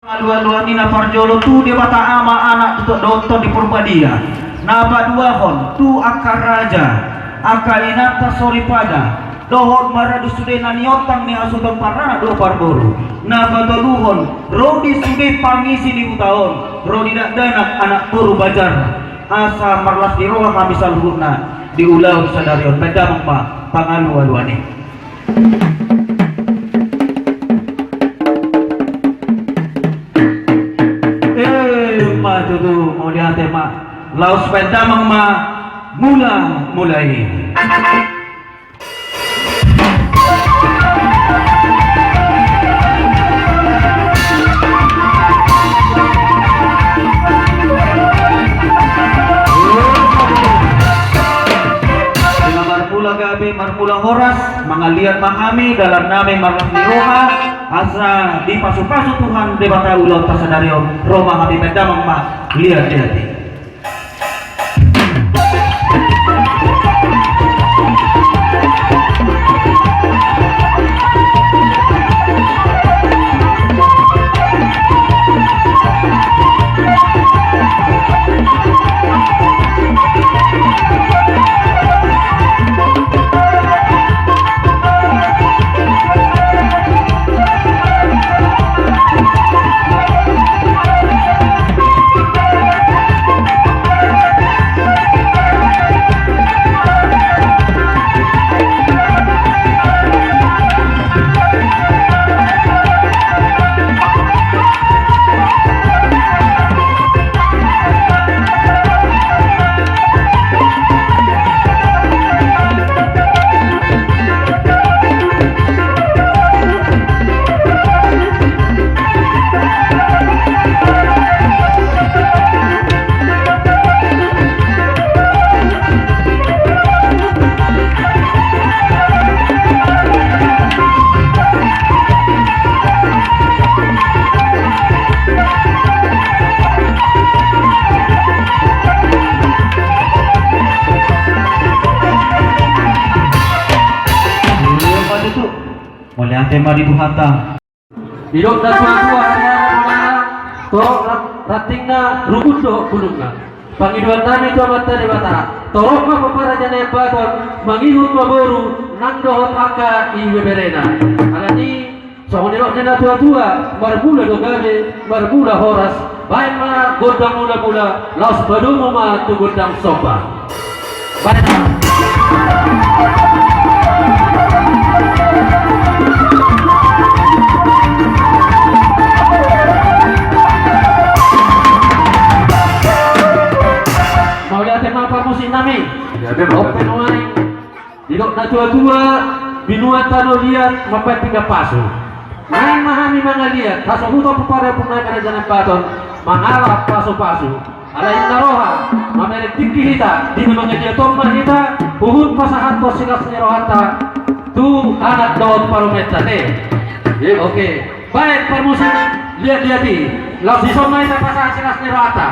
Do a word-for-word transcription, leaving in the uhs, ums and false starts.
Alualuan i na parjolo tu Debata Ama, Anak dohot Tondi Porbadia. Na paduahon tu angka raja, angka inanta soripada, dohot maradu sude na niontang ni hasuhuton paranak dohot parboru. Na patoluhon ro di sude pangisi ni huta on, ro di dakdanak anak boru Bajar, asa marlas ni roha hami saluhutna di ulaon sadari on. Baen damang ma pangalualuan i. Eh, ma tutu, mauliate ma. Laos baen damang ma mulamula i. Marmula gabe, marmula horas, mangaliat ma hami, dalan nami marlas ni roha, asa dipasupasu Tuhan Debata ulaonta sadari on. Ro ma hami, baen damang ma liatliat i. Mauliate ma di Tuhanta. Didok natuatua, hariara mulana, torop ra-, rantingna, rungkut dohot bulungna. Pangidoan nami tu Amanta Debata, torop ma pomparan ni Ambaton, mangihut ma boru nang dohot angka ibeberena. Alani, songon nidok ni natuatua, marmula do gabe, marmula horas, baen ma gondang mulamula, laos padomu ma tu gondang somba. Baen ma. Mauliate ma parmusik nami. Mauliate ma. Ope nuaeng. Didok natuatua, binuat tano liat mambaen pinggan pasu. Naeng ma hami mangaliat hasuhuton pomparan ni ompungnami Raja Ambaton mangalap pasupasu. Alai na roha mamereng tingki hita, di na mangaliat on ma hita, huhut pasahathon silas ni rohanta tu anak dohot parumaenta, te. Oke, baen parmusik, liatliat i. Laos dison ma hita pasahat silas ni rohanta.